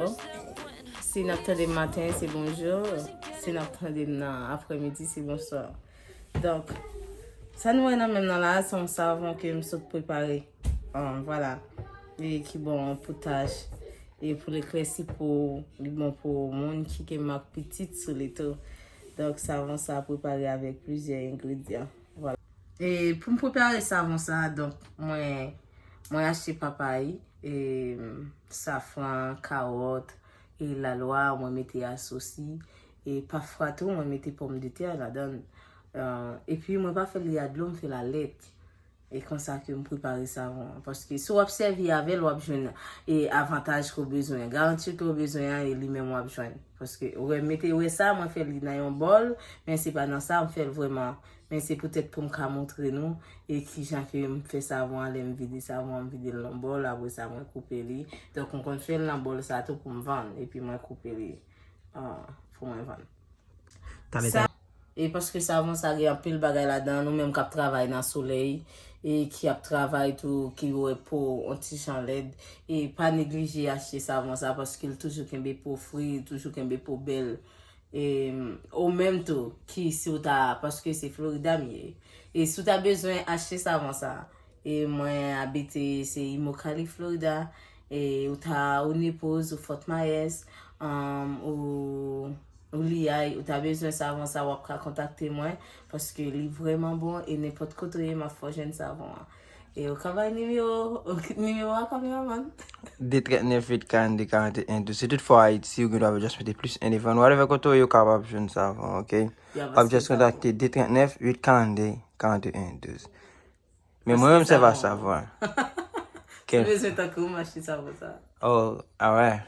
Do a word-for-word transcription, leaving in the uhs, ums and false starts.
Si n ap tande m maten, se bonjou. Si n ap tande m nan aprèmidi, se bonswa. Donk, sa nou wè nan men m nan la, se yon savon ke m sot prepare. Ahn, vwala. E ki bon pou tach. E pou l eklèsi po, li bon pou moun ki gen mak pitit sou li tou. Donk, savon sa prepare avèk plizyè engredyan. Vwala. E pou m prepare savon sa, donk, mwen, mwen achte papay, e, safran, kawòt, e lalwa, mwen mete asosi, e pafwa tou, mwen mete pòmdetè ladan l. Ahn, epi mwen pa fè li a dlo, m fè l a lèt. E konsa ke m prepare savon an. Paske si w ap sèvi avè l, w ap jwenn, e, avantaj ke w bezwen an. Garanti ke w bezwen an, e li menm w ap jwenn. Paske, ou wè, mete, wè sa, mwen fè li nan yon bòl, men se pa nan sa, m fè l vrèman. Men se poutèt pou m ka montre nou, e kijan ke m fè savon an, lè m vide savon an, m vide l nan bòl, apre sa, mwen koupe li. Donk, m konn fè l nan bòl sa tou pou m vann, epi mwen koupe li, ah, pou mwen vann. Talè, sa, talè. E paske savon sa gen anpil bagay ladan, nou menm k ap travay nan solèy, e ki ap travay tou, ki wè po on ti jan lèd, e pa neglije achte savon sa, paske l toujou kenbe po fri, l toujou kenbe po bèl. E, ou menm tou, ki si w ta, paske se Florida m ye. E si w ta bezwen achte savon sa, e mwen abite, se Immokalee, Florida, e ou ta, ou Naples, ou Fort Myers, um, ou, ou Lehigh, ou ta bezwen savon sa, w ap ka kontakte mwen, paske li vrèman bon, e nenpòt kote w ye, m ap fè w jwenn savon an. E ou ka bay nimewo, nimewo a, kameraman? De trant nèf uit karannde karanteyen douz. Si toutfwa w Ayiti, ou gen dwa just mete plis en devan. Whatever kote w ye, ou kapab jwenn savon, ok? W ap just kontakte de trant nèf uit karannde karanteyen douz. Men mwen menm, se pa savon. Si w bezwen tankou m, achte savon sa. Oh, ah ouais.